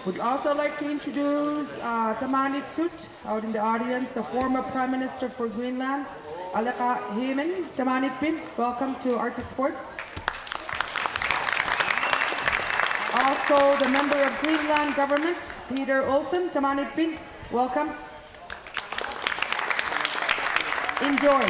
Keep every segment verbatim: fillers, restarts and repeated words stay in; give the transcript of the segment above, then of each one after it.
Would also like to introduce uh, Tamanittut out in the audience, the former Prime Minister for Greenland, Aleqa Heeman. Tamanippit, welcome to Arctic Sports. Also, the member of Greenland government, Peter Olsen. Tamanippit, welcome. Enjoy.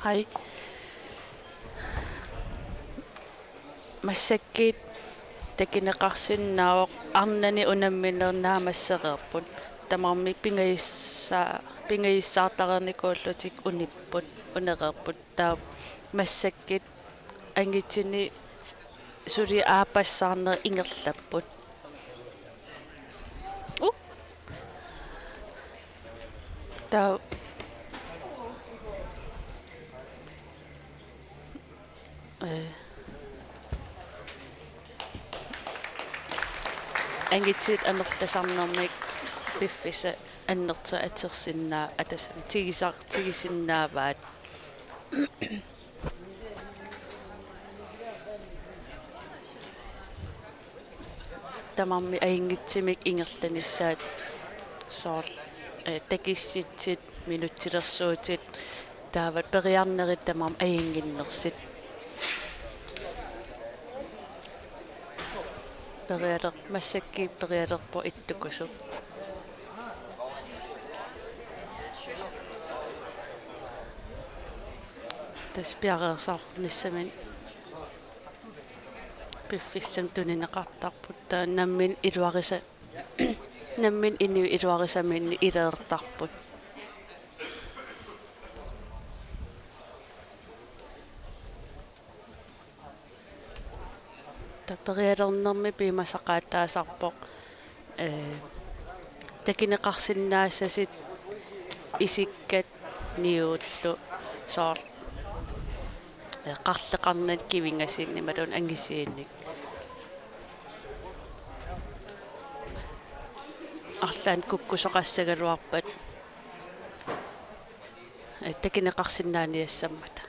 Hej. Massakkut takuneqarsinnaavoq, arnani unammineq naammassereerput. Tamarmik pingajussaa-, pingajussaartareernikuullutik unipput, unereerput. Taava massakkut angutinut suli aappassaarneq ingerlapput. Uh. Taava, eh, angutit amerlasarnermik piffissap annertuumik atorsinnaa-, atasami tigisar-, tigisinnaavaat. Tamarmik ajunngitsumik ingerlanissaat soorlu, eh, takussutsit, minutsilersuutit, taava periarnerit tamarmik ajunnginnersut. Perialer-, massakkut perialerpoq ittukusup. Tassa piareersarnissamut piffissami tunineqartarput, taava nammineq iluarisa-, nammineq inuit iluarisaminnik ileertarput. Taava perialernermi piumasaqaataasarpoq, eh, takuneqarsinnaassasut isikkat niuullu soorlu, eh, qarleqarnani kivingasunik imaluunniit angusiunik. arlaannik kukkusoqassagaluarpat, eh, takuneqarsinnaaniassammata.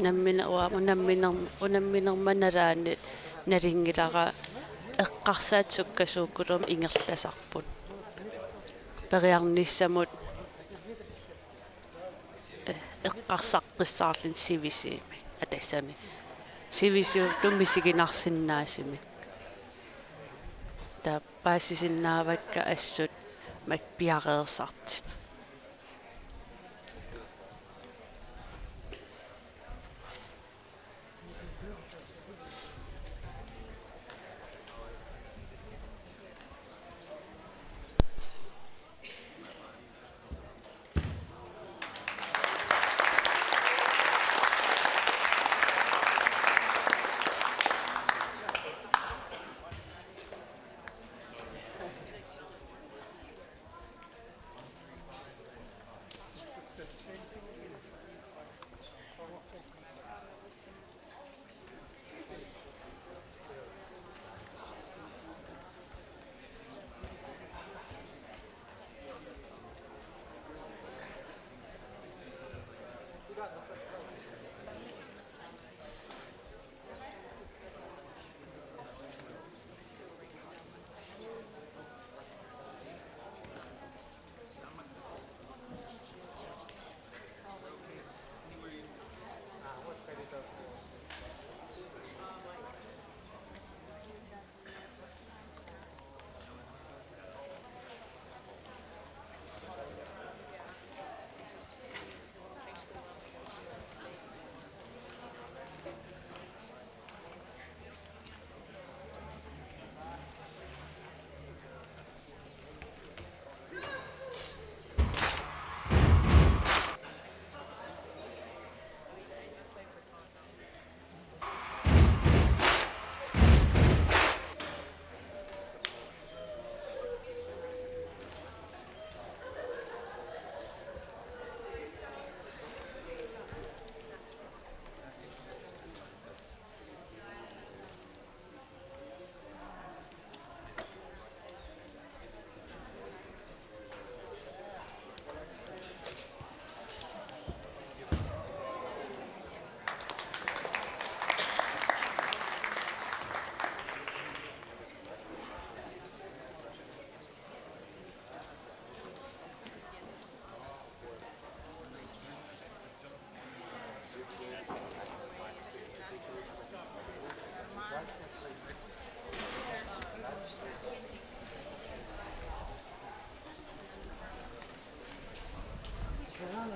Nammineq uanga unamminer-, unamminerma nalaani nalunngilara, eqqarsaat sukkasuukkulumi ingerlasarput. Periarnissamut, eh, eqqarsaqqissaarluni sivisuumik, aa, tassami. Sivisuumik misiginarsinnaasumik. Taava paasisinnaavakka assut makku piareersartut.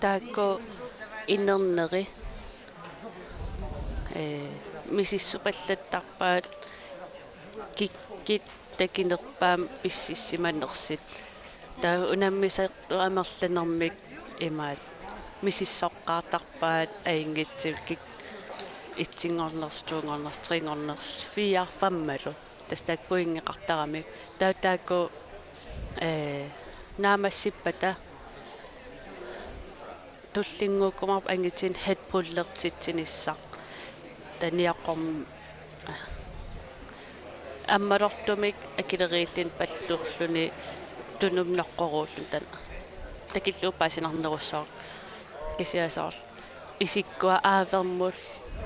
Taakku inerneri, ee, misissupallattarpaat kikkut takunerpaamik pississimanersut. Taava unammisartut amerlanermik imaat misissoqqaartarpaat ajunngitsumik kik-, etsinngornersut, toonngornersut, treenngornersut, fire, femmalu. Tassa taakku pointeqartaramik. Taava taakku, ee, naammassippata tullinnguukkumaarput angutinut headpullertitsinissaq. Taava nioqqorm-, ammalortumik akileriilluni pallulluni tunumnoqqoruulluni taanna. Takullugu paasinarnerussaaq kisianni soorlu. Isikkua aavermut,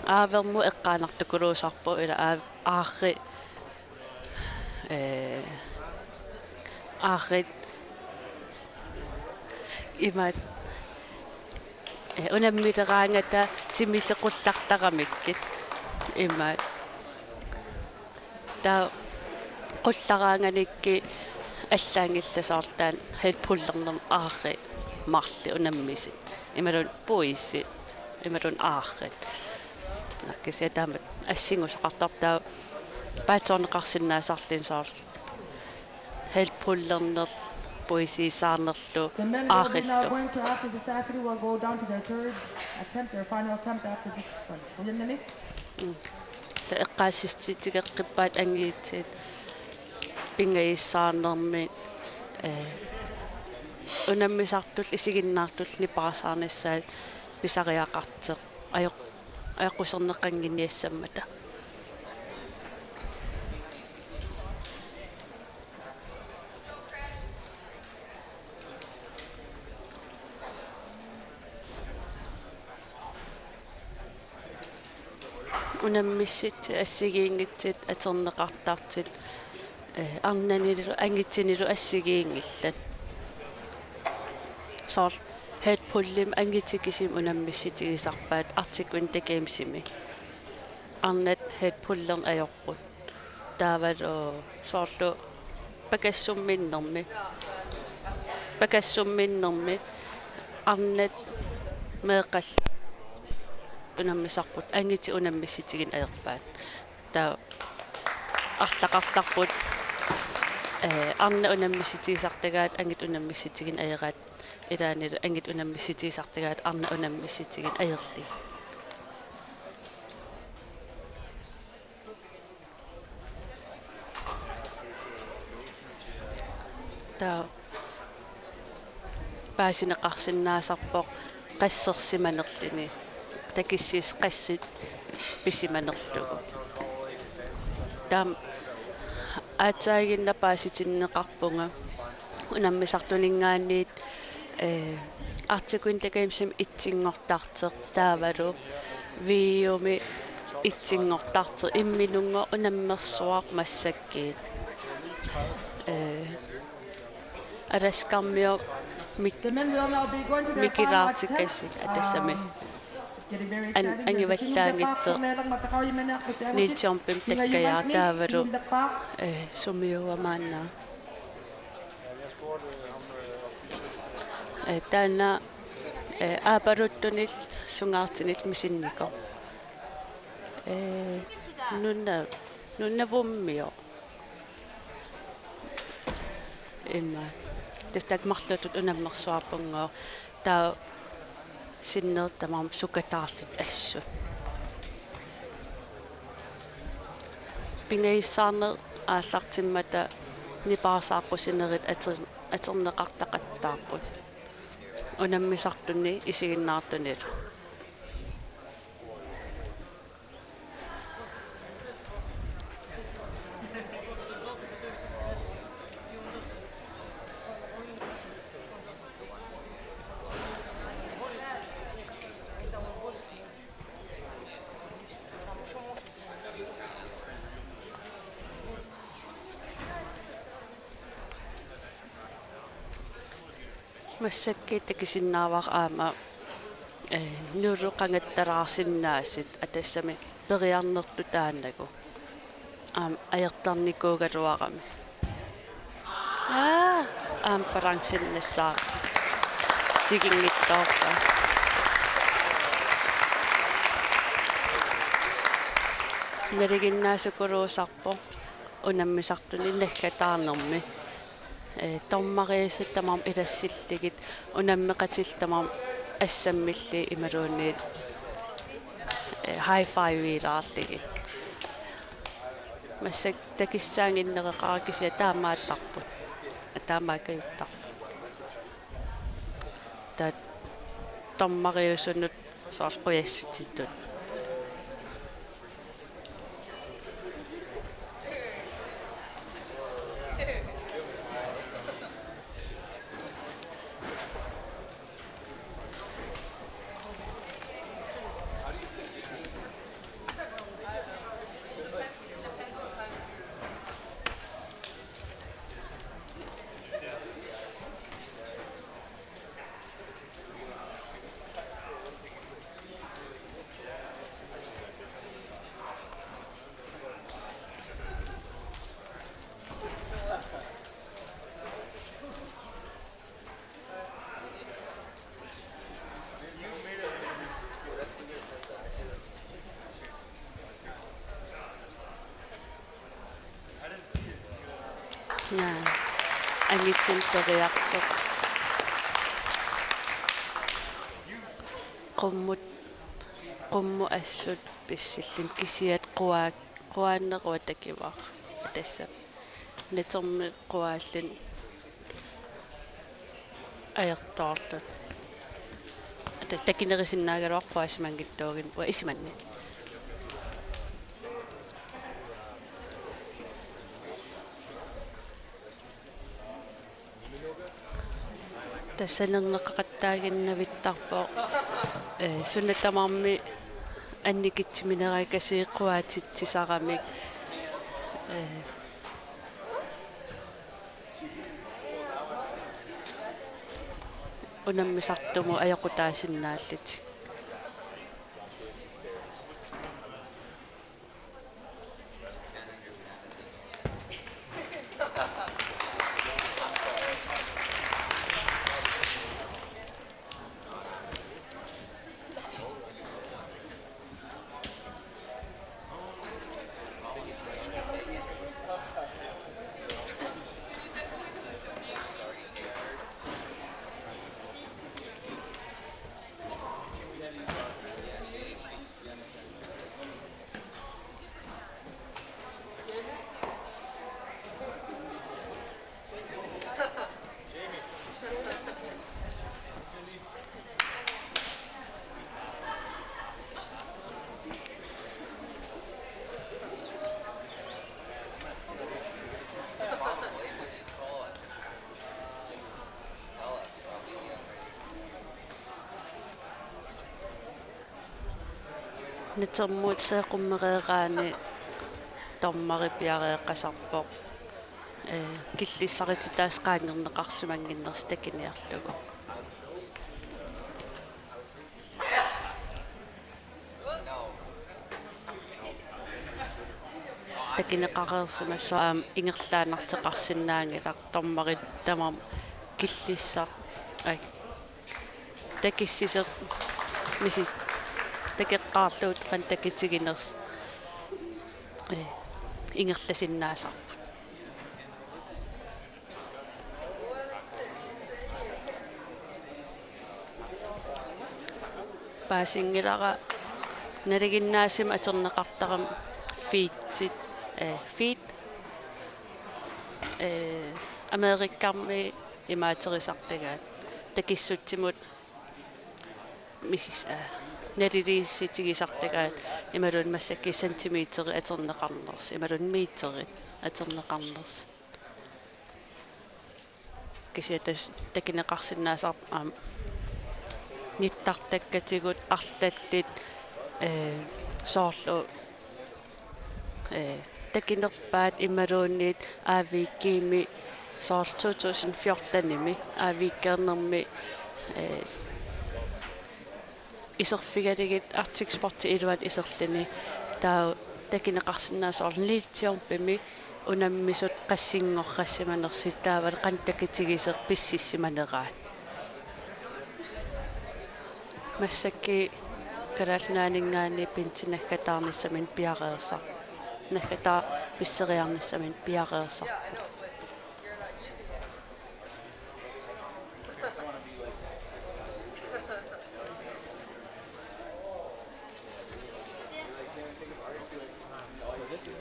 aavermut eqqaanartukuluusarpoq ila aav-, aarri, ee, aarrit imaat, ee, unammileraangata timitequllartaramikkit imaat. Taava qullaraanganikkit allaanngillat soorlu taanna headpullernermut aarri marluk unammisut. Imaluunniit puisit. Imaluunniit aarrit. Kisianni taamatut assingusoqartarpoq taava paatsoorneqarsinnaasarluni soorlu headpullerneq puisiisaarnerlu aaqqillu. Going to, after this athlete, will go down to their third attempt, their final attempt after this one. William Nami? Mm. Ta eqqaassissutigeqqippaat angitit pingajussaanermi, eh, unammisartullu isiginnaartullu nipaarsaarnissaat pisariaqartoq ajoq-, ajoquserneqannginiassammata. Unammissat assigiinngitsut atorneqartartut, eh, arnanilu angitinilu assigiinngillat. Soorlu Red Bullimi angitit kisimik unammissutigisarpaat Arctic Winter Gamesimi. Arnat Red Bullerneq ajorput. Taavalu soorlu pakassumminnermi. Pakassumminnermi arnat meeqqallu unammisarput angitit unammissutigineq ajorpaat. Taava arlaqartarput, eh, arnat unammissutigisartagaat angitit unammissutigineq ajoraat, ilaannilu angitit unammissutigisartagaat arnat unammissutigineq ajorlugit. Taava paasineqarsinnaasarpoq qassersimanerluni. Takussisut qassit pisimanerlugu. Taava aatsaaginnaq paasitinneqarpunga unammisartuninngaanniit, eh, Arctic Winter Gamesimi etsinngortartoq taavalu V U-mi etsinngortartoq imminunngooq unammersuaq massakkut. Eh, Alaskarmiut mik-, mikilaartikkassuk atassami. An-, angivallaanngitsoq Niels Jumpimik takkajaaq taavalu, eh, sumiua maanna. Eh, taanna, eh, aapaluttunillu sungaartunillu misinnikoq. Eh, nunna-, nunnavummioq. Imma. Tassa taakku marluttut unammersuarpunngooq. Taava sinnerit tamarmik sukataarlutik assut. Pingajussaarneq aallartimmata nipaarsaaqqusinerit ator-, atorneqartaqattaarput. Unammisartuni isiginnaartunilu. Massakkut takusinnaavara aamma, eh, nulu qangattalaarsinnaasut atassami periarnertut taannagu. Aamma ajortarnikuugaluarami. Aa, aamma balancernassaaq tiginngitsoorpoq. Nalinginnaasukuluusarpoq unammisartuni naggataarnermi. Eh, dommeriusut tamarmik ilassillugit, unammeqatillu tamarmik assammillugit imaluunniit, eh, high five-ilaarlugit. Massakkut takussaannginnereqaara kisianni taamaattarput. Taamaakajuttarput. Taava dommeriusunut soorlu qujassutitut. angitinik periartoq. Qummut, qummut assut pissilluni kisiat quaa-, quaanneruat takivaat. Tassa. Natermi quaalluni ajortoorluni. Ata takinerusinnaagaluaq quaasimanngitsuugin uanga isumanni. Tassa sanerneqaqattaaginnavittarpoq. Ee, suna tamarmi annikitsuminerai kasiikkuaatitsisaramik. Ee, unammisartumut ajoqutaasinnaallutik. Natermut seeqummereeraanni dommeri piareeqqasarpoq. Ee, killissarititai qaangerneqarsimannginnersi takiniarlugu. Takineqareersimassaaq aamma ingerlaannartoqarsinnaanngilaq dommerit tamarmik killissaq. Ai. Takissisoq misi-, takeqqaarlugu qanoq takitiginersoq. Ee, ingerlasinnaasarput. Paasinngilara nalinginnaasumik atorneqartarami feetit, ee, feet, ee, Amerikami imaaterisartagaat, takissutsimut misis-, ee, naliliissutigisartagaat imaluunniit massakkut centimeterit atorneqarnersut, imaluunniit meterit atorneqarnersut. Kisianni tassa takineqarsinnaasarput aamma nittartakkatigut arlallit, ee, soorlu, ee, takinerpaat imaluunniit A V G-mi soorlu to tusind fjorten-imi A V G-ernermi, ee, iserfigalugit Arctic Sportip iluani iserluni taava takineqarsinnaasoq soorlu Niels Jumpimi unammisut qassinngorsimanersut taavalu qanoq takitigisoq pississimaneraat. Massakkut Kalaallit Nunaanninngaanniit pinsi naggataarnissaminut piareersar-, naggataaq pisseriarnissaminut piareersarput.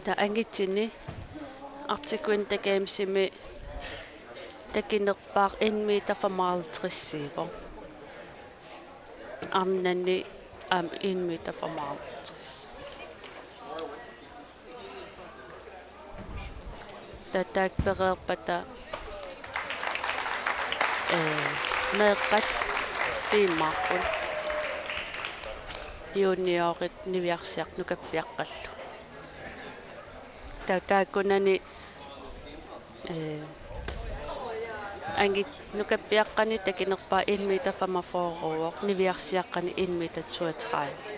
Taava angutini Arctic Winter Gamesimi takinerpaaq en meter femoghalvtreds-iuvoq. Arnani aamma en meter femoghalvtreds. Taava taakku pereerpata, ee, meeqqat piumaarput. Juniorit niviarsiartut nukappiaqqallu. Taava taakkunani, ee, angit nukappiaqqani takinerpaaq en meter femogfyrre-uvoq, niviarsiaqqani en meter toogtredive.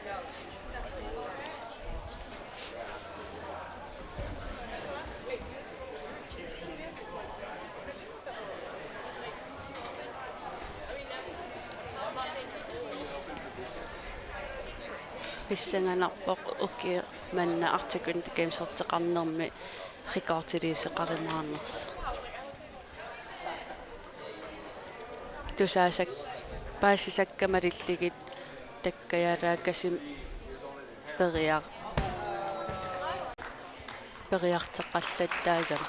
Pissanganarpoq ukioq manna Arctic Winter Games-erteqarnermi rekordiliuseqarumaarnersoq. Tusaasak-, paasisakka malillugit takkajaraa Kasim periar-, periarteqallattaagami.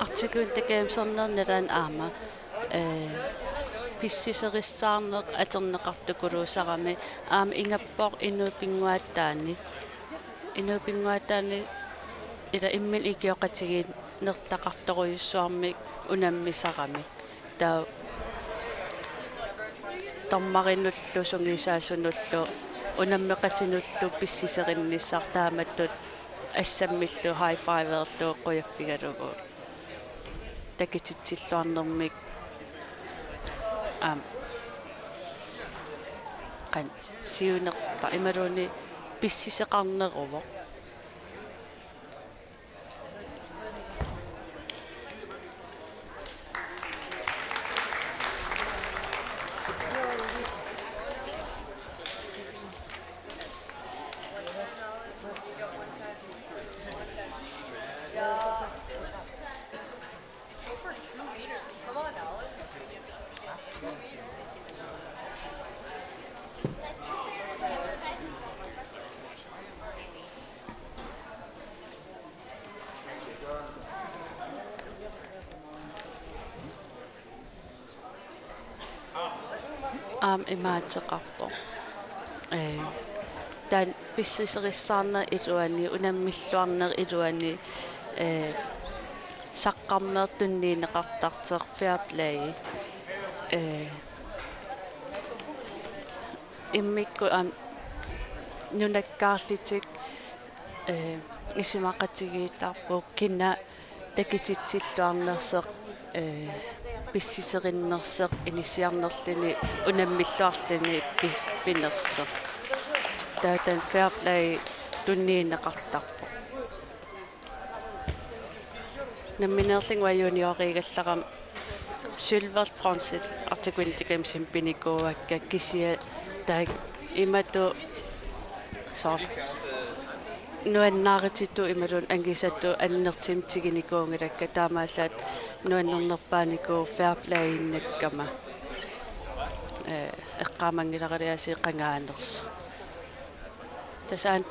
Artikun takeemsernernilan aamma, eh, pissiserissaarneq atorneqartukuluusarami aamma ingappoq inuup pinnguaataani. Inuup pinnguaataani ila imminut ikioqatigiinnertaqartorujussuarmik unammisarami. Taava dommarinullu sungiusaasunullu unammeqatinullu pissiserinnissaq taamatut assammillu high fiverlu qujaffigalugu takutitsilluarnermik aamma qanoq siunertaq imaluunniit pissiseqarneruvoq. Aamma imaateqarpoq. Ee, taanna pissiserissaarneq iluani, unammilluarneq iluani, ee, saqqarmeertunniunneqartartoq Fair Play. Ee, immikkut aamma nunakkaarlutik, ee, isumaqatigiittarput kina takutitsilluarnersoq, ee, pissiserinnersoq inissinneerluni unammilluarluni pis-, pinersoq. Taava taanna Fair Play tunniunneqartarpoq. Nammineerlunga uanga junioriugallarama sølvit, bronzit Arctic Winter Gamesimi pinikuuakka, kisianni taakku imatut soorlu nuannaarutitut imaluunniit angusattut annertuumik tigunikuunngilakka, taamaallaat nuannernerpaanikuuvoq Fair Play-innakkama, eh, eqqaamanngilara aasiit qangaanersoq. Tassa aamma,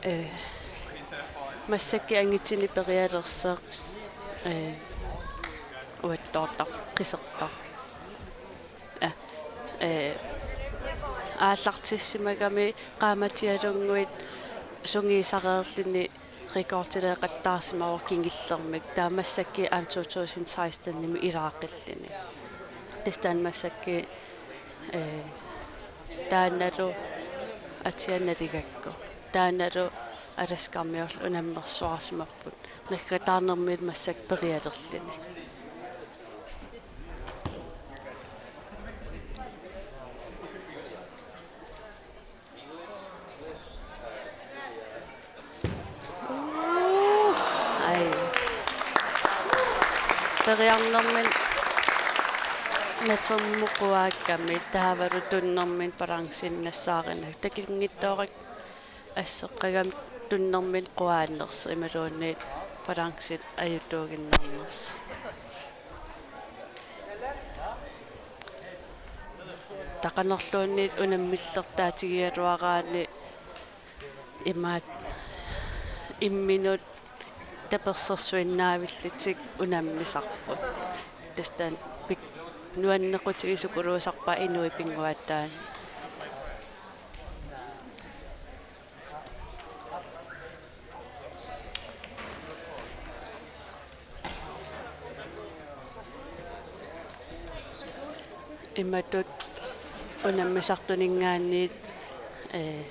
eh, massakkut angutinut perialersoq, eh, uattoortaq, qisertaq. Eh, eh, aallartissimagami qaamatialunnguit sungiusareerluni rekordileeqattaarsimavoq kingullermik. Taava massakkut aamma to tusind seksten-imi ilaaqqilluni. Tassa taanna massakkut, eh, taannalu atia nalugakku. Taannalu Alaskarmiut unammersuarsimapput. Naggataarnermut massakkut perialerluni. Ai. Periarnermini natermut quaakkami taavalu tunnermini balancen nassaarineq. Takunngitsoorakku asseqqagami tunnermini quaanersoq imaluunniit balancen ajutuuginnarnersoq. Taqanerluunniit unammillertaatigigaluaraanni imaat imminut tapersersuinnaavillutik unammisarput. Tassa taanna pik-, nuannequtigisukuluusarpaat inuup pinnguaataani. Imatut unammisartuninngaanniit, ee,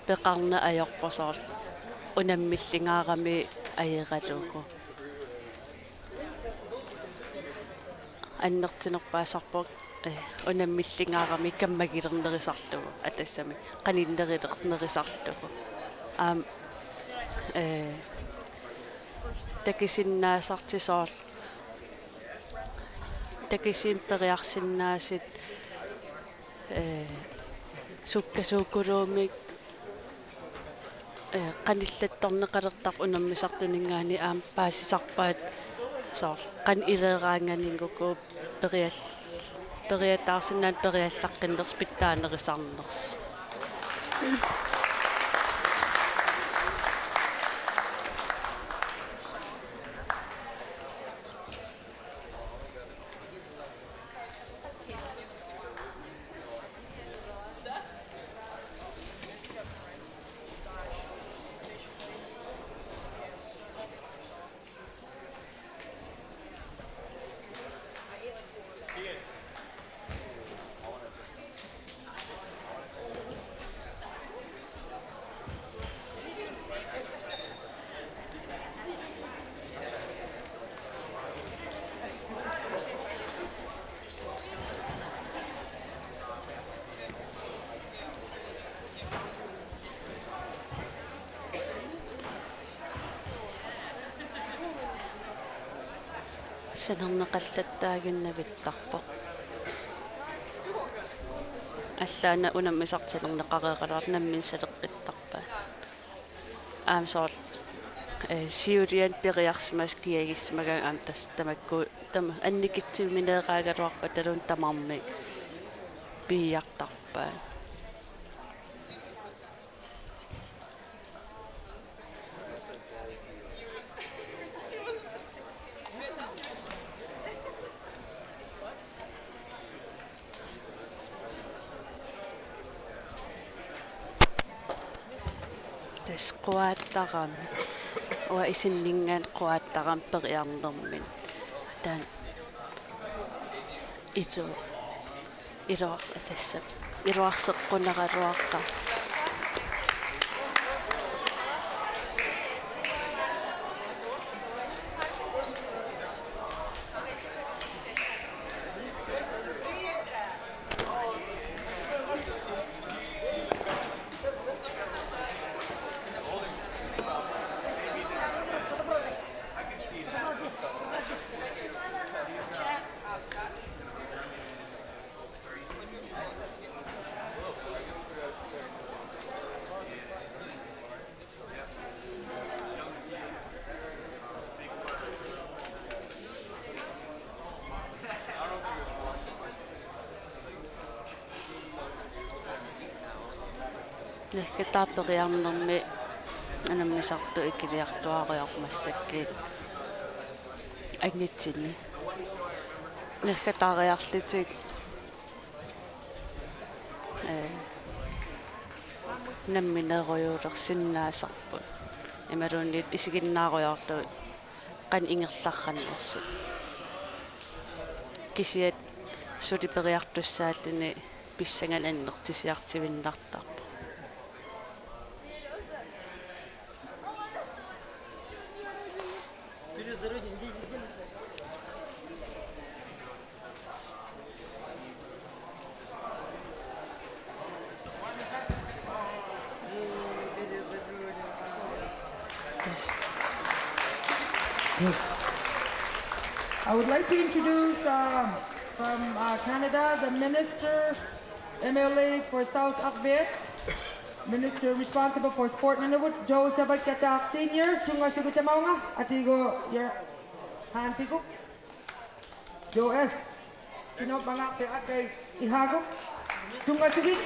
peqarneq ajorpoq soorlu unammillingaarami ajeralugu. Annertunerpaasarpoq, ee, unammillingaarami kammagilernerusarlugu, atassami qaninnerulernerusarlugu. Aamma, ee, takusinnaasartik soorlu takusiinik periarsinnaasut, ee, sukkasuukuluummik, ee, qanillattorneqalertarput unammisartuninngaanniit aamma paasisarpaat soorlu qanoq ileeraanganinngooq perial-, periataarsinnaaneq periallaqqinnersoq pitsaanerusarnersoq. Sanerneqallattaaginnavittarpoq. Allaat una unammisartut sanerneqareeraluartut nammineq saleqqittarpaat. Aamma soorlu, ee, siuliani periarsimasut kiagissimagaanni aamma tassa tamakku tama annikitsumineeragaluarpataluunniit tamarmik piiartarpaat. Tassa quaattarami. Uanga isinninngaanniit quaattarami periarnermini. Taanna ilu-, iluar-, tassa iluarseqqunaraluaqaaq. Naggataarperiarnermi unammisartut ikiliartuaariarput massakkut angitinik. Naggataariarlutik, ee, nammineerujuulersinnaasarput. Imaluunniit isiginnaarujoorlugit qanoq ingerlarnersoq. Kisianni suli periartussaalluni pissanganaq annertusiartuinnartarpoq. Yes. Good. I would like to introduce, um, from, uh, Canada, the Minister, M L A for South Akbet, Minister responsible for Sport Nunavut, Joe Sabat Katak Senior, tunngasugut tamaunga, atigu your hand pigu. Joe S. Kinopanga pe akai ihagu. Tunngasugut.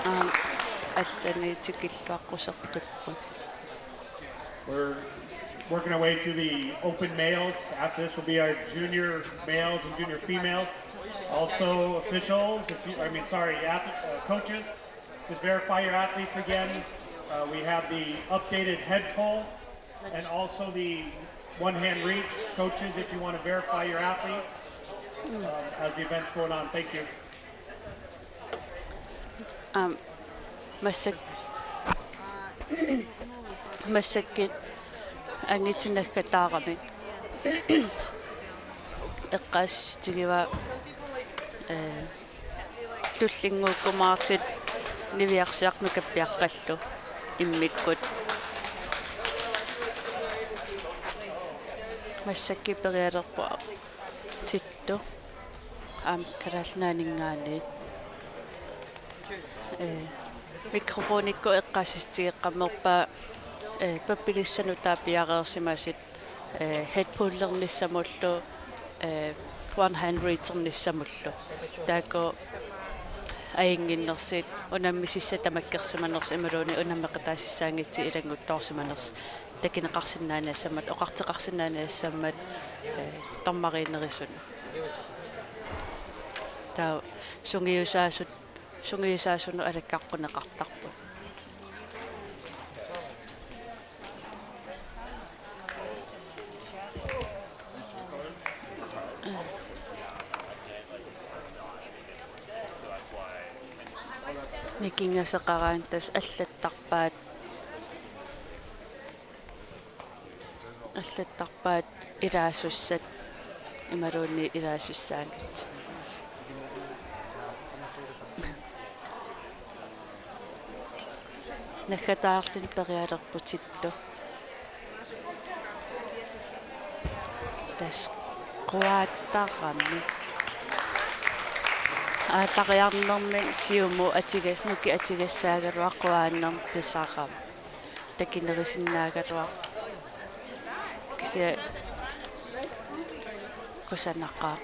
Aamma allani tikilluaqquserpugut. We're working our way through the open males. After this will be our junior males and junior females. Also officials, if you, I mean, sorry, ath-, uh, coaches, just verify your athletes again. Uh, we have the updated head poll and also the One hand reach. Coaches, if you want to verify your athletes, um, as the event's going on. Thank you. Aam, massak-, massakkut angutit naggataarami. Eqqaasitsissutigivaa, ee, tullinnguukkumaartut niviarsiarmik kappiaqqallu immikkut. Massakkut perialerpoq Tittu aamma Kalaallit Nunaanninngaanniit. Ee, mikrofonikkut eqqaasitsissuteqqammerpaa, ee, pappialassanut taava piareersimasut, ee, headpullernissamullu, ee, one hand readernissamullu. Taakku ajunnginnersut, unammisissat tamakkersimanersut imaluunniit unammeqataasissaanngitsut ilannguttoorsimanersut, takuneqarsinnaaniassammat, oqartoqarsinnaaniassammat, ee, dommeriinnerusunut. Taava sungiusaasut, sungiusaasunut alakkarneqartarput. Nikingaseqaraanni tassa allattarpaat, allattarpaat ilaasussat imaluunniit ilaasussaanngitsut. Naggataarluni perialerpoq Tittu. Tassa quaattarami. Aallariarnermi siumut atugas-, nukiit atugassaagaluarput quaannermi pisarami. Takunerusinnaagaluarpoq. Kisianni kusanaqaaq.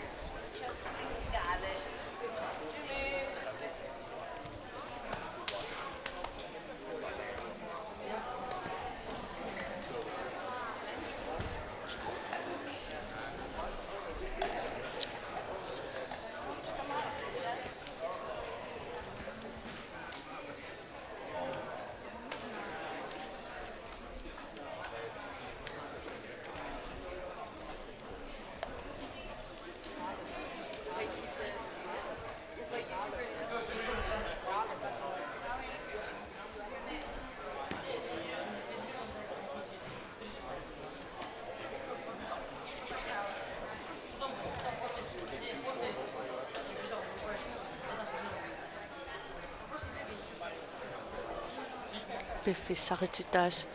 Piffissarutitaasut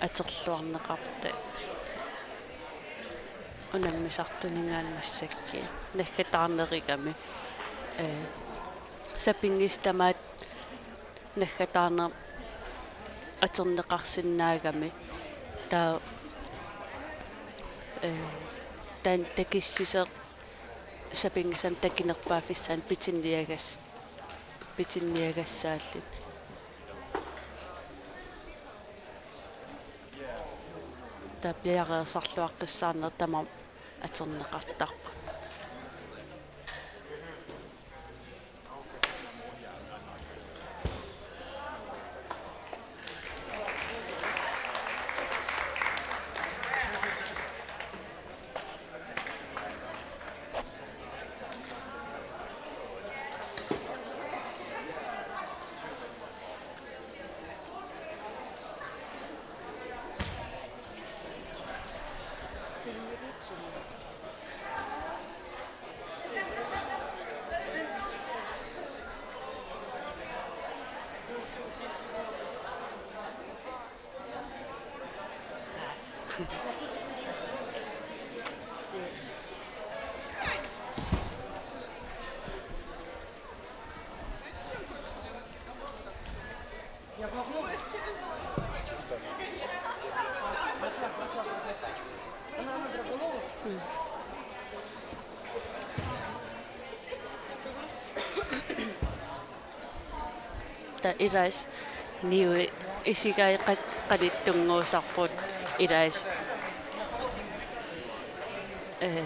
atorluarneqartut unammisartuninngaanniit massakkut naggataarnerugami. Ee, sapinngisat tamaat naggataarneq atorneqarsinnaagami. Taava, ee, taanna takussisoq sapinngisamik takunerpaaffissaani pitinniagas-, pitinniagassaalluni. Taava piareersarluaqqissaarneq tamarmi atorneqartarpoq. Taava ilaasa niui isigai qat-, qanittunnguusarput ilaasa. Ee,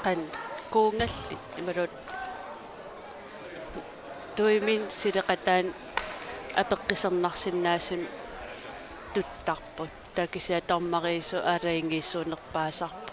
qan-, kuugallit imaluunniit tuimin suleqataani apeqqusernarsinnaasumik tuttarput. Taava kisianni dommeriusut aalajangiisuunerpaasarput.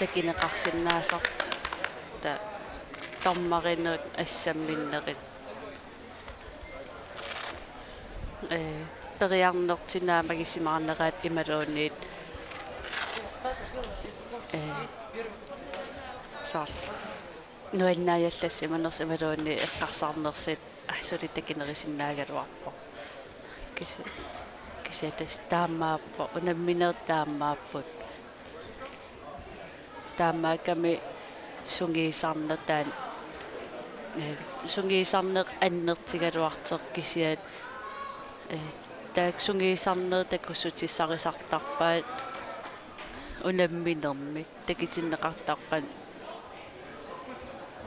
Takineqarsinnaasarput, ta-, dommerinut assamminnerit. Ee, periarnertik naammagisimaarneraat imaluunniit, ee, soorlu nuannaajallassimanersut imaluunniit eqqarsarnersut, aa, suli takinerusinnaagaluarpoq. Kisi-, kisianni tassa taamaappoq, unamminerit taamaapput. Taamaakkami sungiusarneq taanna, ee, sungiusarneq annertugaluartoq kisianni, ee, taakku sungiusarneq takussutissarisartarpaat unamminermi. Takutinneqartarput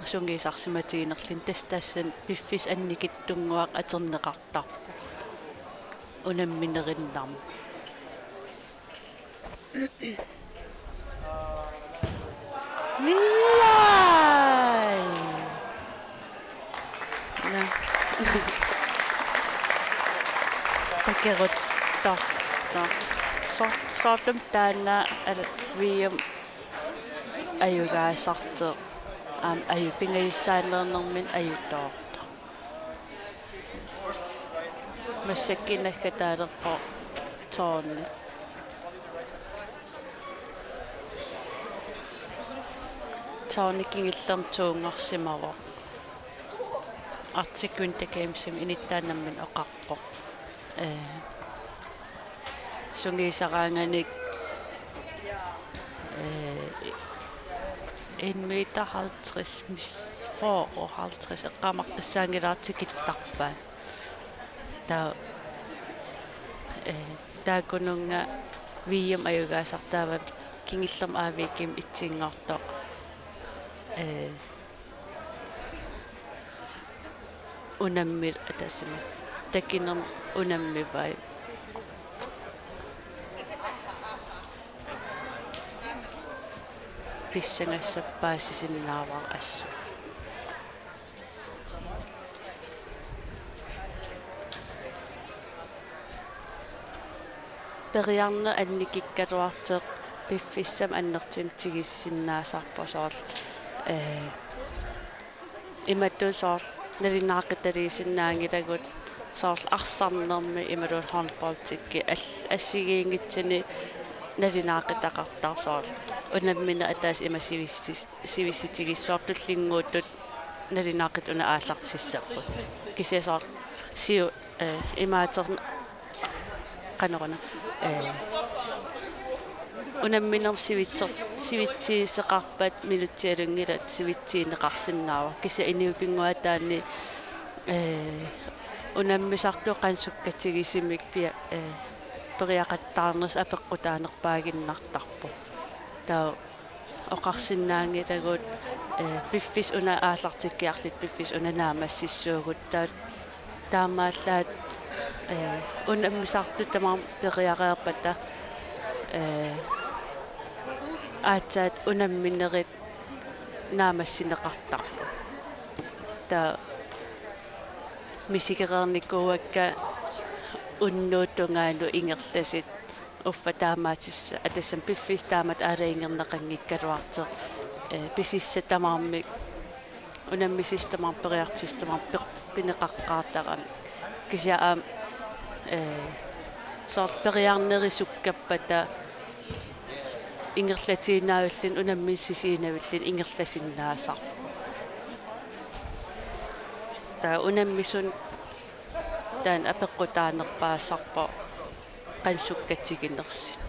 sungiusarsimatiginerluni, tassa tassani piffissap annikitsunnguaq atorneqartarpoq unamminerinnarmik. Niai! Nå. Takoruttortoq. Soor-, soorlumi taanna ala-, V M ajugaasartoq. Aamma aju-, pingajussaaneernermini ajutoortoq. Massakkut naggataalerpoq Tony. Tony kingullermik toonngorsimavoq. Arctic Winter Gamesimi inuttaannaat nammineq oqarpoq. Ee, sungiusaraanganik, ee, en meter halvtreds, mis-, fyrre, halvtreds, eqqaamaqqissaanngilara tikittarpaat. Taava, ee, taakkununnga V M ajugaasartaava kingullermik A V G-mi itsinngortoq. Ee, unammi-, ataasimi. Takunermik unammivai. Pissangassaq paasisinnaavara assut. Periarneq annikukkaluartoq piffissami annertunermi tigusisinnaasarpoq soorlu, ee, imatut soorlu nalunaaqutaliisinnaanngilagut soorlu arsarnermi imaluunniit håndboldikkut al-, assigiinngitsuni nalunaaqutaqartarpoq soorlu unammineq ataaseq ima sivissutis-, sivissutigissavarput tullinnguuttut nalunaaqutaq una aallartissavarput. Kisianni soorlu siu-, ee, imaater-, qanoruna, ee, unamminermi sivitser-, sivitsiuteqarpat minutsialunngilaq sivitsiuteqarsinnaavoq. Kisianni inuup pinnguaataani, ee, unammisartut qanoq sukkatigisumik pia-, ee, periaqattaarnersut apeqqutaanerpaaginnartarpoq. Taava oqarsinnaanngilagut, ee, piffissaq una aallartikkiarluta piffissaq una naammassissuugut, taa-, taamaallaat, ee, unammisartut tamarmik periareerpata, ee, aatsaat unamminerit naammassineqartarput. Taava misigereernikuuakka unnuup tungaanut ingerlasut uffa taamaattussaq, atassami piffissaq taamatut aalajangerneqanngikkaluartoq, ee, pisussat tamarmik, unammisussat tamarmik, periartussat tamarmik pe-, pineqaqqaartaramik. Kisianni aamma, ee, Soorlu periarnerit sukkappata ingerlatiinnaavilluni unammisut sisiinnaavilluni ingerlasinnaasarpoq. Taava unammisut taanna apeqqutaanerpaasarpoq qanoq sukkatiginersut.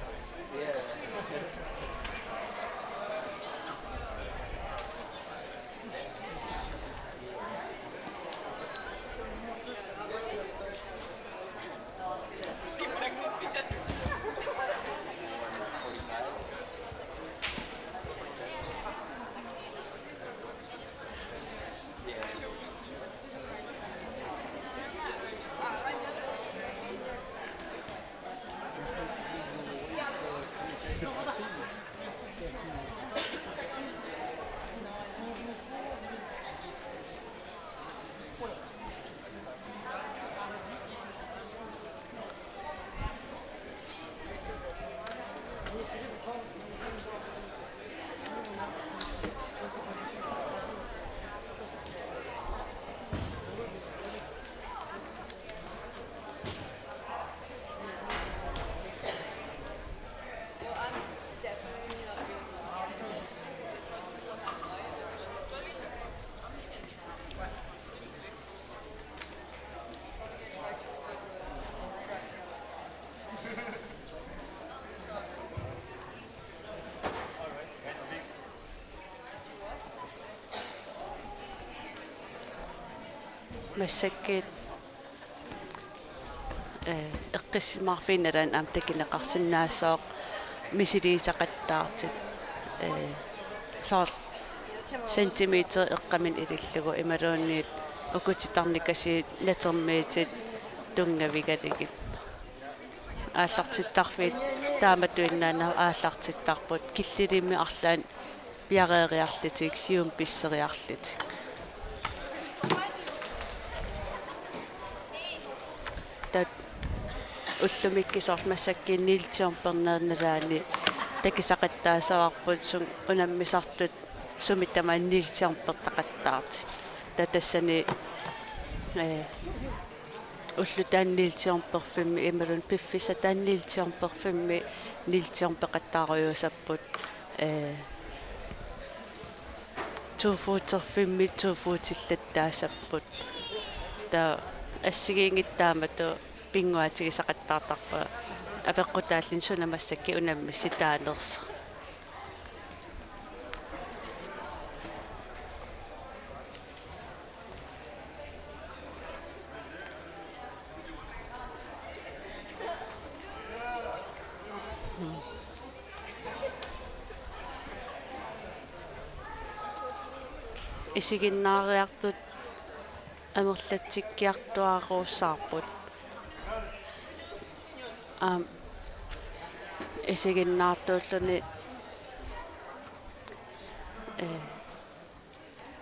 Massakkut, eh, eqqissimaarfiinnaat aamma takuneqarsinnaassaaq misiliisaqattaartut, eh, soorlu centimeter eqqaminut ilillugu imaluunniit uku titarnikasiit natermiittut tunngavigalugit. Aallartittarfiit taamatuinnaanera aallartittarput, killilimmik arlaannik piareeriarlutik, siumut pisseriarlutik. Taava ullumikkut soorlu massakkut niltiorperneq nalaani takusaqattaasavarput su-, unammisartut sumi tamaani niltiorpertaqattaartut. Taava tassani, eh, ulloq taanna niltiorperfimmi imaluunniit piffissaq taanna niltiorperfimmi niltiorpeqattaarujuussapput, eh, to footerfimmi to footillattaassaapput. Taava assigiinngitsut taamatut pinnguaatigisaqattaartarput apeqqutaalluni suna massakkut unammissutaanersoq. Isiginnaariartut amerlatsikkiartuaarussaarput. Aamma isiginnaartuulluni, eh,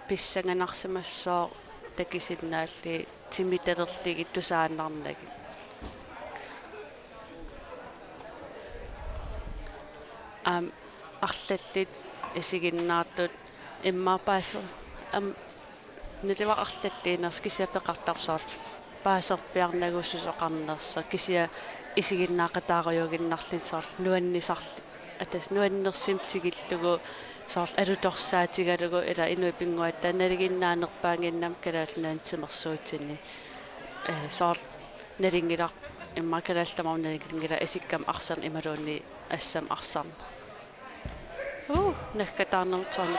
pissanganarsimassooq takusinnaallugit timitalerlugit tusaannarnagit. Aamma arlallit isiginnaartut immaqa paase-, aamma naluara arlalliinersoq kisianni peqartarpoq soorlu paaserpiarnagussusoqarnersoq kisianni isiginnaaqataarujuinnarlutik soorlu nuannisarl-, atas nuannersumik tigullugu soorlu alutorsaatigalugu ila inuit pinnguaatitaat nalinginnaanerpaannginnamik Kalaallit Nunaanni timersuutini. Eh, soorlu nalunngilar-, immaqa Kalaallit Tamarmik nalunngilaq isikkamik arsarneq imaluunniit assamik arsarneq. Uu, naggataarnermut soorunami.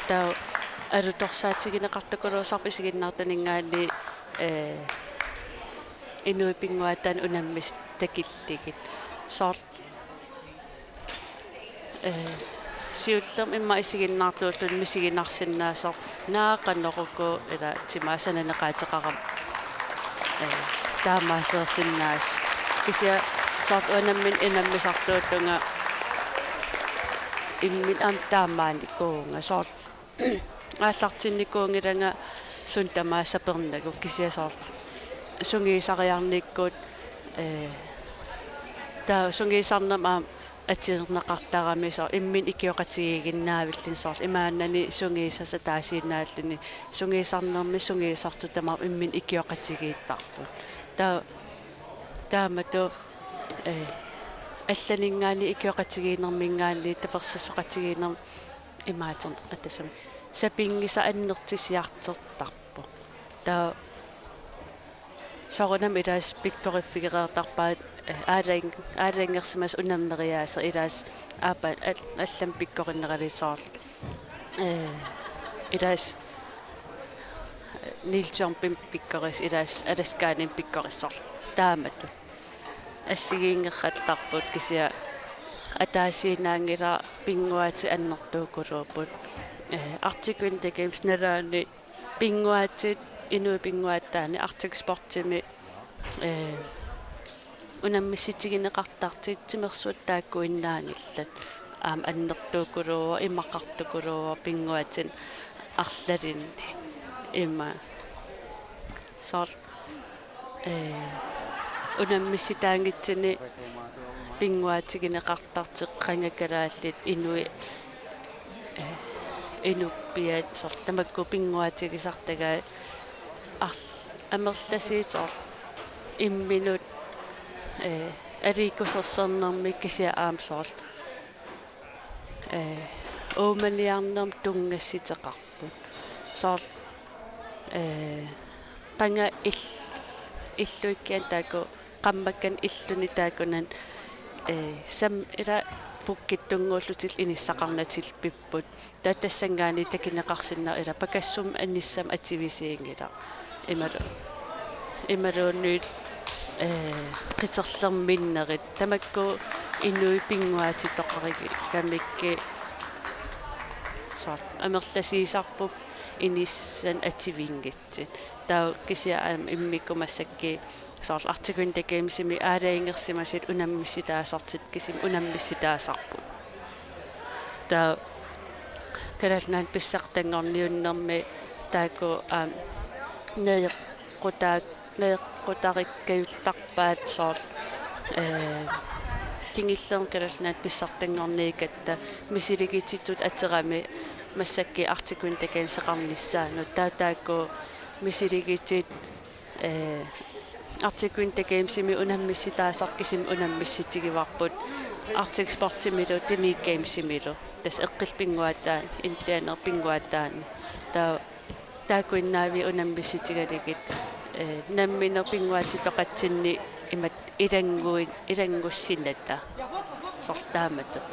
Taava alutorsaatigineqartukuluusarpoq isiginnaartuninngaanniit, eh, inuit pinnguaatitaat unammisut takillugit. Soorlu, eh, siullermik immaqa isiginnaartuulluni misiginarsinnaasoq naaqaneruku ila timaa sananeqaateqarami, eh, taamaaseersinnaasoq. Kisianni soorlu unammineq unammisartuullunga imminut aamma taamaanikuuvunga. Soorlu aallartinnikuunngilanga suut tamaasa sapernagu kisianni soorlu sungiusariarnikkut, eh, taava sungiusarnermi aamma atorneqartarami soorlu imminut ikioqatigiiginnaavilluni soorlu imaannani sungiusasut ataasiinnaalluni sungiusarnermi sungiusartut tamarmik imminut ikioqatigiittarput. Taa-, taamatut, eh, allaninngaanniit ikioqatigiinnerminngaanniit tapersersoqatigiinnermut imaaterneq ataasami sapinngisaq annertusiartortarpoq. Taa- Soorunami ilaasa pikkoriffigereertarpaat, eh, aalajan-, aalajangersimasut unammeriaaseq ilaasa aappaat al-, allamik pikkorinnerali soorlu. Eh, ilaasa Niels Jomp-imi pikkoris-, ilaasa Alaskaanimi pikkorissorlu. Taamatut. Assigiinngeqattaarput kisianni ataasiinnaanngilaq pinnguaatit annertuukuluupput. Eh, Arctic Winter Games nalaani pinnguaatit, inuit pinnguaataanni Arctic Sportsimi, eh, unammissutigineqartartut timersuut taakkuinnaanngillat. Aamma annertuukuluuvoq, imaqartukuluuvoq pinnguaatinik arlalinnik. Ima. Soorlu, eh, unammissutaanngitsuni pinnguaatigineqartartut qanga kalaallit inuit, eh, inuppiat soorlu tamakku pinnguaatigisartagaat arl-, amerlasuut soorlu imminut, eh, aliikkusersornermik kisianni aamma soorlu, eh, uumaniarnermut tunngassuteqarput. Soorlu, eh, qanga il-, illuikkanik taakku, qammakkanik illuni taakkunani, eh, sam-, ila pukkittunnguullutillu inissaqarnatillu pipput. Taa tassanngaanniit takuneqarsinnaapput ila pakassummik anissamik atuisuunngilaq. Imalu-, imaluunniit, eh, qiterlerminnerit. Tamakku inuit pinnguaatitoqarigamikkit soorlu amerlasuusarput inissanik atuinngitsut. Taava kisianni aamma immikkut massakkut soorlu Arctic Winter Gamesimi aalajangersimasut unammissutaasartut kisimik unammissutaasarput. Taava Kalaallit Nunaanni pissartanngorniunnermi taakku aamma najoqqutaa-, najoqqutarikkajuttarpaat soorlu, eh, kingullermik Kalaallit Nunaanni pissartanngorniugatta misiliigititut atorami massakkut Arctic Winter Gameseqarnissaannut. Taava taakku misiliigititut, eh, Arctic Winter Gamesimi unammissutaasartut kisimik unammissutigivarput Arctic Sportsimilu, Teenage Gamesimilu. Tassa eqqullup pinnguaataani, indianerup pinnguaataani. Taava taakkuinnaavik unammissutigalugit, eh, nammineq pinnguaatitoqatsinni imatut ilannguit-, ilanngussinnata. Soorlu taamatut.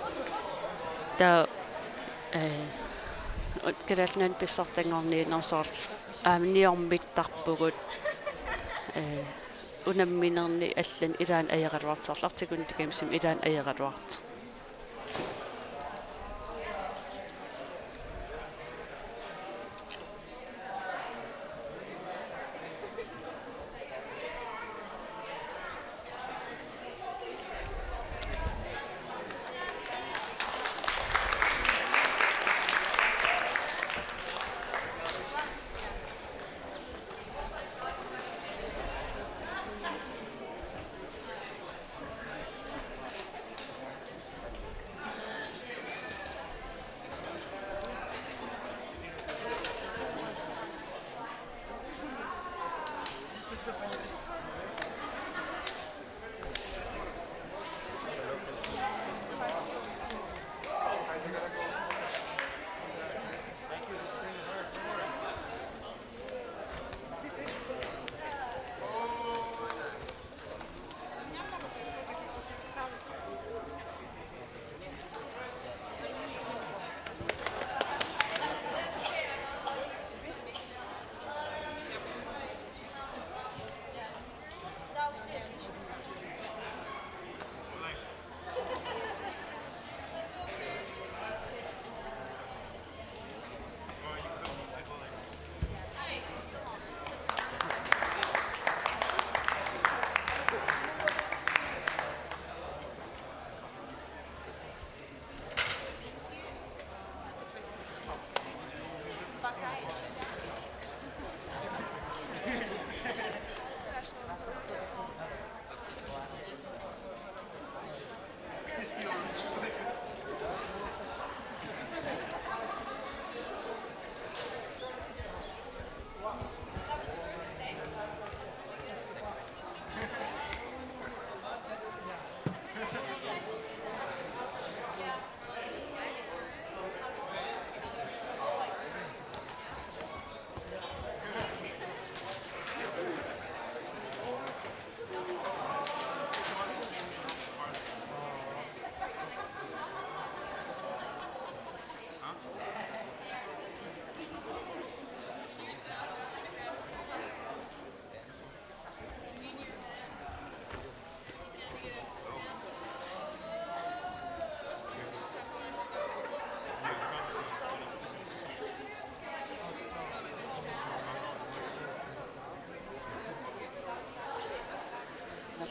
Taava, eh, ut-, Kalaallit Nunaanni pissartanngorniunnermi soorlu aamma niormittarpugut, eh, unamminerni allanik ilaanni ajoraluartoq, soorlu Arctic Winter Gamesimi ilaanni ajoraluartoq.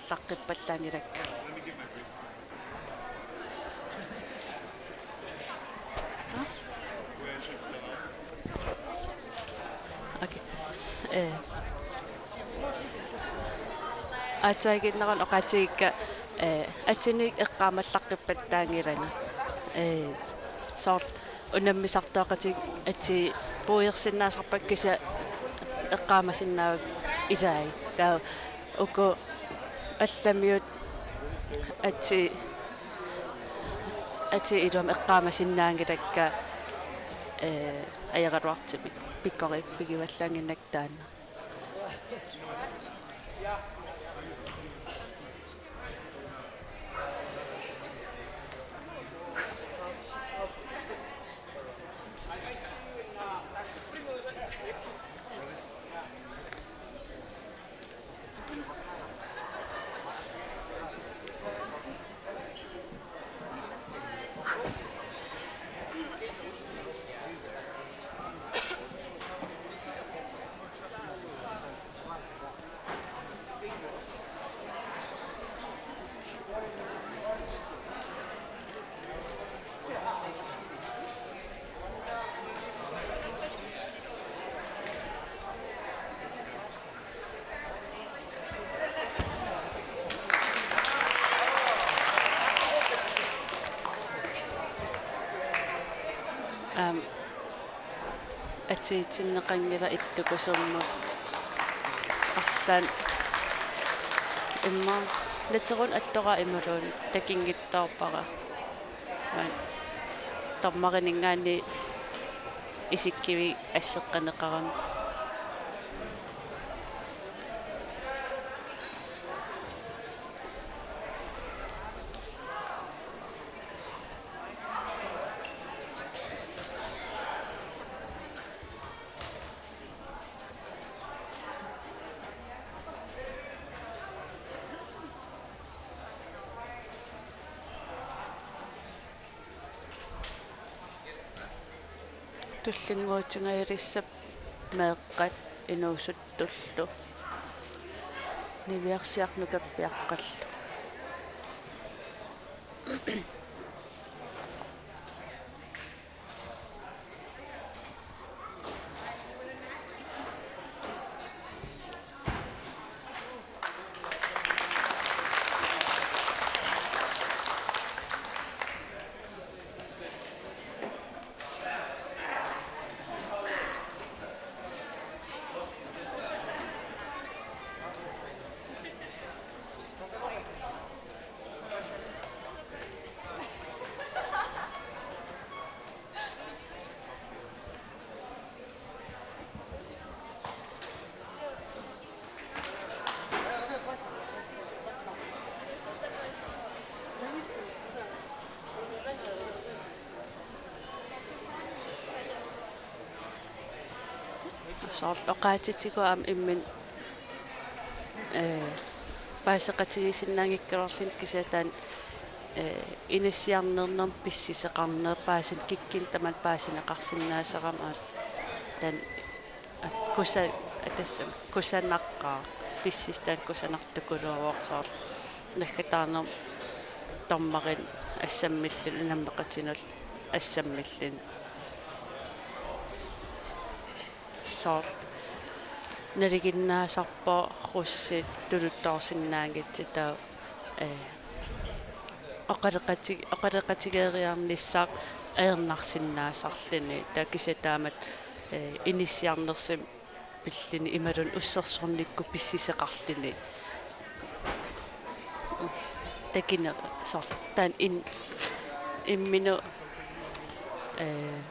Laqqippallaanngilakka. Okay. Eh. Aatsaannguaq oqaatigikka, eh, atsinik eqqaamallaqqippallaanngilanga. Eh, soorlu unammisartut oqaatigit atsiit puiorsinnaasarpakka kisianni eqqaamasinnaavakka ilaat. Taava uku allamiut atsiit, atsiit iluamik eqqaamasinnaanngilakka, eh, ajoraluartumik pikkoriffigivallaannginnakku taanna. Aam, atiitsinneqanngilaq ittukusummut. Arlaannik immaqa naterunut attoraaq imaluunniit takunngitsoorpara. Aam, dommerininngaanniit isikkivik asseqqaneqarami. Tullinnguutingajalissappat meeqqat inuusuttullu niviarsiarluni nukappiaqqallu. Soorlu oqaatsitigut aamma imminut, eh, paaseqatigiissinnaanngikkaluarluni kisianni taanna, eh, inissiarnernermik pissuseqarneq paasin-, kikkunnut tamanut paasineqarsinnaasarami aamma taanna at-, kusa-, atassam, kusanaqaaq, pissuseq taanna kusanartukuluuvoq soorlu. Naggataarnermut dommerinut assammilluni unammeqatinullu assammilluni. Soorlu nalinginnaasarpoq russit tuluttoorsinnaanngitsut taava, eh, oqaloqati-, oqaloqatigeeriarnissaq ajornarsinnaasarluni. Taava kisianni taamatut, eh, inissiarnersumik pilluni imaluunniit ussersornikkut pissuseqarluni. Takuneq soorlu taanna in-, imminut, eh,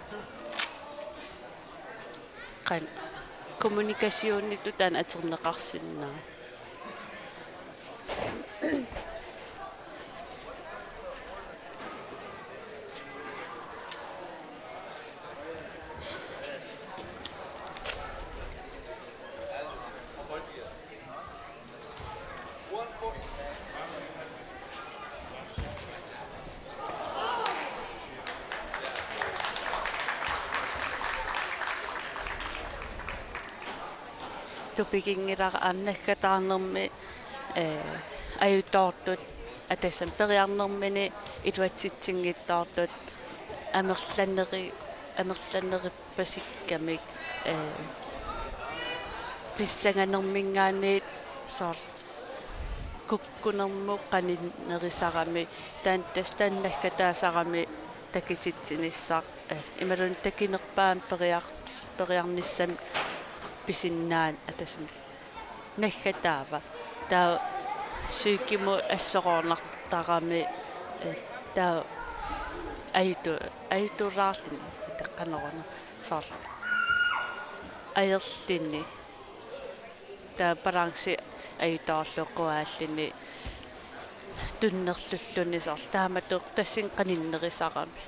qanoq kommunikationitut taanna atorneqarsinnaavoq. Tupiginngilara aamma naggataarnermi, eh, ajutoortut, atasamik periarnermini iluatsitsinngitsoortut amerlaneri-, amerlanerippassikkamik, ee, pissanganerminngaanniit soorlu kukkunermut qaninnerisarami, taanna tassa taanna naggataasarami takutitsinissaq, ee, imaluunniit takunerpaamik periar-, periarnissamik pisinnaanera, atasamik naggataava. Taava psykimut assoroornartarami, ee, taava ajutu-, ajutulaarluni, ee, qanoruna soorlu ajorluni. Taava balanci ajutoorlugu quaalluni, tunnerlulluni soorlu taamatut tassani qaninnerisarami.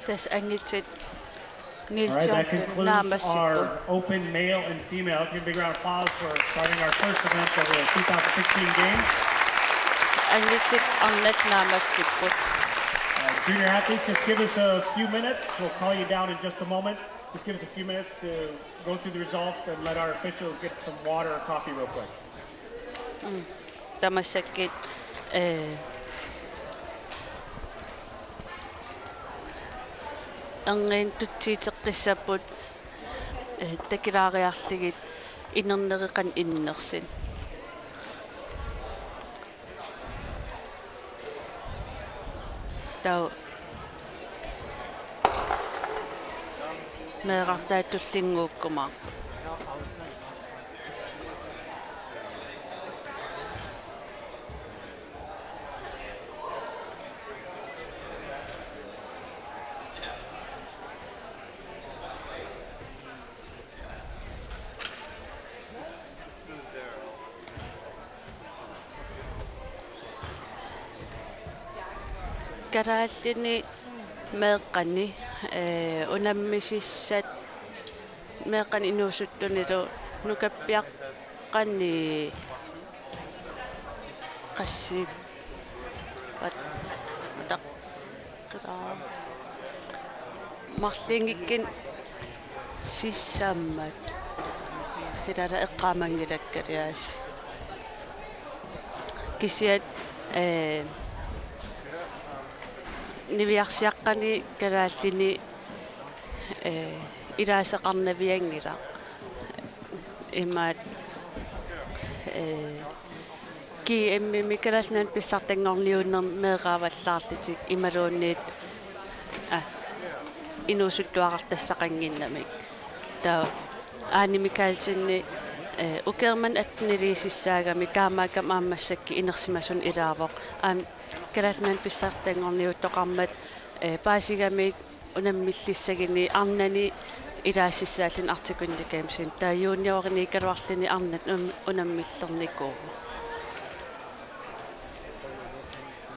Tassa angutit Niels Jørgen naammassipput. All right, that concludes our open male and female. Let's give a big round of applause for starting our first event of the two thousand sixteen Games. Angutit arnat naammassipput. Uh, junior athletes, just give us a few minutes. We'll call you down in just a moment. Just give us a few minutes to go through the results and let our officials get some water or coffee real quick. Mm. Tamassakkut, ee, erniinnaq tutsiuteqqissapput, ee, takulaariarlugit inerneri qanoq innersoq. Taava meerartaat tullinnguukkumaarpoq. Kalaallini meeqqani, ee, unammisissat meeqqani inuusuttunilu nukappiaqqani qassit pat-, mataq-, marlunngikkuni sisamat. Ilaa eqqaamanngilakkaluaasi. Kisianni, ee, niviarsiaqqani kalaallini, ee, ilaasoqarnavianngilaq. Imaat, ee, G M-imi Kalaallit Nunaanni pissartanngorniunnermi meeraavallaarlutik imaluunniit, aa, inuusuttuarartassaqannginnamik. Taava Aani Mikaelsenip, ee, ukiormanna atteniliisussaagami taamaakkami aamma massakkut inersimasunut ilaavoq. Aamma Kalaallit Nunaanni pissartanngorniuttoqarmat, ee, paasigamik unammillissaguni arnani ilaassussaalluni Arctic Winter Gamesini. Taava junioriniikkaluarluni arnat unam-, unammillernikuuvoq.